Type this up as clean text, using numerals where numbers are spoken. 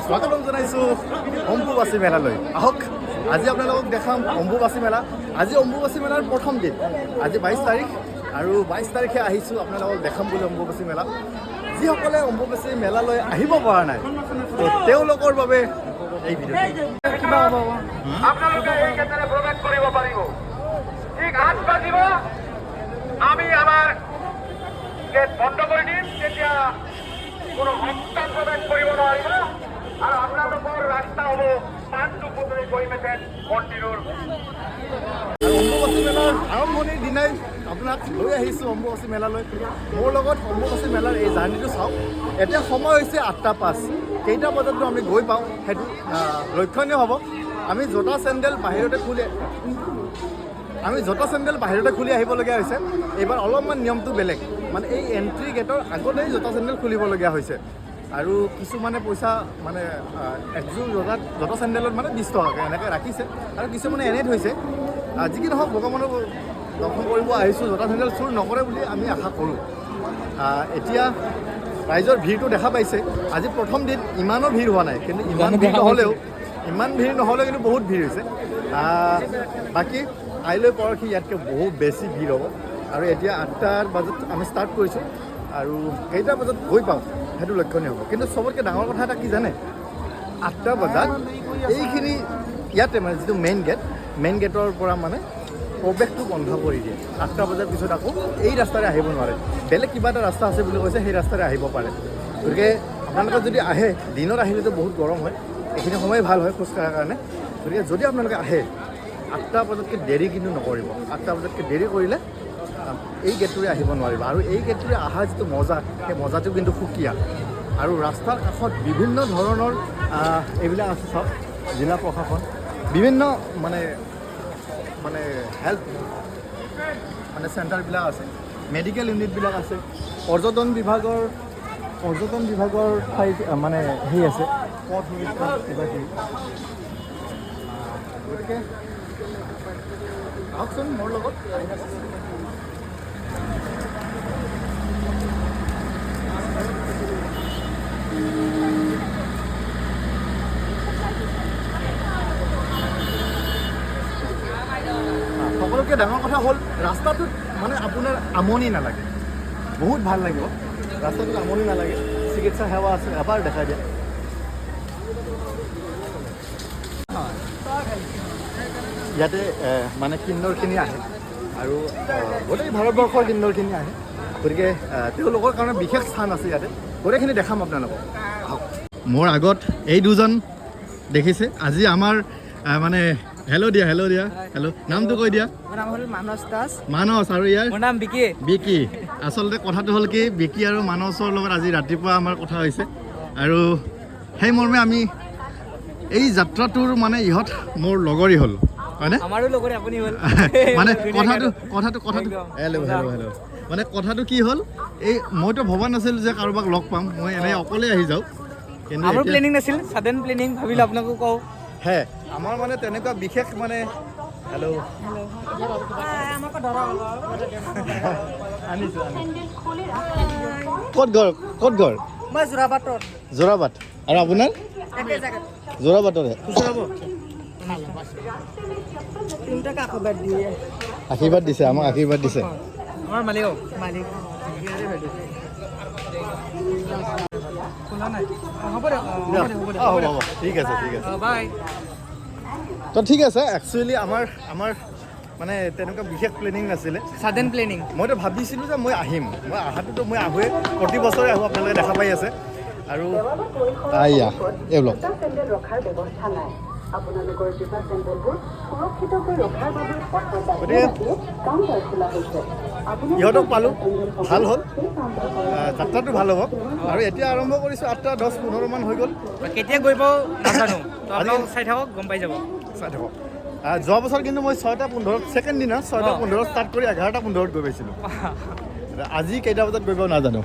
স্বাগতম জনাইছোঁ অম্বুবাচী মেলালৈ। আহক, আজি আপোনালোকক দেখাম অম্বুবাচী মেলা। আজি অম্বুবাচী মেলাৰ প্ৰথম দিন, আজি 22 তাৰিখ আৰু 22 তাৰিখে আহিছোঁ আপোনালোকক দেখাম বুলি অম্বুবাচী মেলা। যিসকলে অম্বুবাচী মেলালৈ আহিব পৰা নাই, তো তেওঁলোকৰ বাবে এই ভিডিঅ'টো। কিবা হ'ব হ'ব। আপোনালোকে এই ক্ষেত্রে প্ৰৱেশ কৰিব পাৰিব। ঠিক 8 বাজিব, আমি আমাৰ গেট বন্ধ কৰি দিম। তেতিয়া কোনো ভক্ত প্ৰৱেশ কৰিব নোৱাৰিব আৰু আপোনালোকৰ ৰাস্তা হ'ব পাণ্ডু পুখুৰী গৈমেথেন মন্দিৰৰ। আৰু অম্বুবাচী মেলাৰ আৰম্ভণিৰ দিনাই আপোনাক লৈ আহিছোঁ অম্বুবাচী মেলালৈ। মোৰ লগত অম্বুবাচী মেলাৰ এই জাৰ্ণিটো চাওক। এতিয়া সময় হৈছে 8:05। কেইটা বজাতনো আমি গৈ পাওঁ, সেইটো লক্ষণীয় হ'ব। আমি জোতা চেণ্ডেল বাহিৰতে খুলি আহিবলগীয়া হৈছে। এইবাৰ অলপমান নিয়মটো বেলেগ, মানে এই এণ্ট্ৰি গেটৰ আগতেই জোতা চেণ্ডেল খুলিবলগীয়া হৈছে। আৰু কিছুমানে পইচা মানে একযোৰ জোতা চেণ্ডেলত মানে 20 টকাকৈ এনেকৈ ৰাখিছে আৰু কিছুমানে এনেই থৈছে। যি কি নহওক, ভগৱানক দৰ্শন কৰিব আহিছোঁ, জোতা চেণ্ডেল চুৰ নকৰে বুলি আমি আশা কৰোঁ। এতিয়া ৰাইজৰ ভিৰটো দেখা পাইছে। আজি প্ৰথম দিন, ইমানো ভিৰ হোৱা নাই, কিন্তু ইমান ভিৰ নহ'লেও কিন্তু বহুত ভিৰ হৈছে। বাকী কাইলৈ পৰহি ইয়াতকৈ বহুত বেছি ভিৰ হ'ব। আৰু এতিয়া 8টাৰ বজাত আমি ষ্টাৰ্ট কৰিছোঁ আৰু কেইটা বজাত গৈ পাওঁ সেইটো লক্ষণীয় হ'ব। কিন্তু চবতকৈ ডাঙৰ কথা এটা কি জানে, 8টা বজাত এইখিনি ইয়াতে মানে যিটো মেইন গেট, মেইন গেটৰ পৰা মানে প্ৰৱেশটো বন্ধ কৰি দিয়ে। 8টা বজাৰ পিছত আকৌ এই ৰাস্তাৰে আহিব নোৱাৰে। বেলেগ কিবা এটা ৰাস্তা আছে বুলি কৈছে, সেই ৰাস্তাৰে আহিব পাৰে। গতিকে আপোনালোকে যদি আহে, দিনত আহিলেতো বহুত গৰম হয়, এইখিনি সময় ভাল হয় খোজ কঢ়াৰ কাৰণে। গতিকে যদি আপোনালোকে আহে, 8টা বজাতকৈ দেৰি কিন্তু নকৰিব। 8টা বজাতকৈ দেৰি কৰিলে এই গেটটোৰে আহিব নোৱাৰিব। আৰু এই গেটটোৰে অহাৰ যিটো মজা, সেই মজাটো কিন্তু সুকীয়া। আৰু ৰাস্তাৰ কাষত বিভিন্ন ধৰণৰ এইবিলাক আছে চাওক, জিলা প্ৰশাসন, বিভিন্ন মানে মানে হেল্থ মানে চেণ্টাৰবিলাক আছে, মেডিকেল ইউনিটবিলাক আছে, পৰ্যটন বিভাগৰ ঠাই মানে হেৰি আছে, পথ সুৰক্ষা কিবা কিবি। গতিকে আহকচোন মোৰ লগত। সকলোতকৈ ডাঙৰ কথা হ'ল, ৰাস্তাটোত মানে আপোনাৰ আমনি নালাগে, বহুত ভাল লাগিব। ৰাস্তাটোত আমনি নালাগে। চিকিৎসা সেৱা আছে, এবাৰ দেখাই দিয়া। ইয়াতে মানে কিন্নৰখিনি আহে আৰু গোটেই ভাৰতবৰ্ষৰ কিন্নৰখিনি আহে। গতিকে তেওঁলোকৰ কাৰণে বিশেষ স্থান আছে ইয়াতে। গোটেইখিনি দেখাম আপোনালোকক, আহক। মোৰ আগত এই দুজন দেখিছে। আজি আমাৰ মানে হেল্ল' দিয়া, হেল্ল' দিয়া, হেল্ল', নামটো কৈ দিয়া। মোৰ নাম হ'ল মানস দাস। মানস। আৰু ইয়াৰ মোৰ নাম বিকি। বিকি। আচলতে কথাটো হ'ল কি, বিকি আৰু মানসৰ লগত আজি ৰাতিপুৱা আমাৰ কথা হৈছে আৰু সেই মৰ্মে আমি এই যাত্ৰাটোৰ মানে ইহঁত মোৰ লগৰী হ'ল, হয়নে? আমাৰো লগৰে আপুনি হ'ল। মানে কথাটো কথাটো কথাটো একদম। হেল্ল' হেল্ল' হেল্ল', মানে কথাটো কি হ'ল, এই মইতো ভবা নাছিলোঁ যে কাৰোবাক লগ পাম, মই এনেই অকলেই আহি যাওঁ। কিন্তু আমাৰো প্লেনিং নাছিল, ছাডেন প্লেনিং, ভাবিলোঁ আপোনাকো কওঁ। হে, আমাৰ মানে তেনেকুৱা বিশেষ মানে হেল্ল' আনিছোঁ আনিছোঁ। ক'ত ঘৰ, ক'ত ঘৰ? মই যোৰাবাটত। যোৰাবাট। আৰু আপোনাৰ? একে জেগাত। যোৰাবাটৰে। তিনিটাকে আশীৰ্বাদ দিয়ে। আশীৰ্বাদ দিছে, আমাক আশীৰ্বাদ দিছে। আমাৰ মালিক মালিক খোলা নাই। হ'ব দে, হ'ব দে, হ'ব দে। হ'ব হ'ব, ঠিক আছে, ঠিক আছে। বাই। তো ঠিক আছে। একচুৱেলি আমাৰ আমাৰ মানে তেনেকুৱা বিশেষ প্লেনিং নাছিলে। Sudden planning. মইতো ভাবিছিলোঁ যে মই আহিম, মই অহাটোতো মই আহোঁৱেই, প্ৰতি বছৰে আহোঁ, আপোনালোকে দেখা পাই আছে। আৰু আইয়া এইবিলাক জোতা চেণ্ডেল ৰখাৰ ব্যৱস্থা নাই। আপোনালোকৰ জোতা চেণ্ডেলবোৰ সুৰক্ষিতকৈ ৰখাৰ বাবে পথৰ বাহিৰে গতিকে কাউণ্টাৰ খোলা হৈছে। ইহঁতক পালোঁ, ভাল হ'ল, যাত্ৰাটো ভাল হ'ব। আৰু এতিয়া আৰম্ভ কৰিছোঁ, 8টা 10 15মান হৈ গ'ল। কেতিয়া গৈ পাওঁ নাজানো, তো আপোনালোক চাই থাকক, গম পাই যাব। চাই থাকক। যোৱা বছৰ কিন্তু মই 6টা 15ত, ছেকেণ্ড দিনা 6টা 15ত ষ্টাৰ্ট কৰি 11টা 15ত গৈ পাইছিলোঁ। আজি কেইটা বজাত গৈ পাওঁ নাজানো।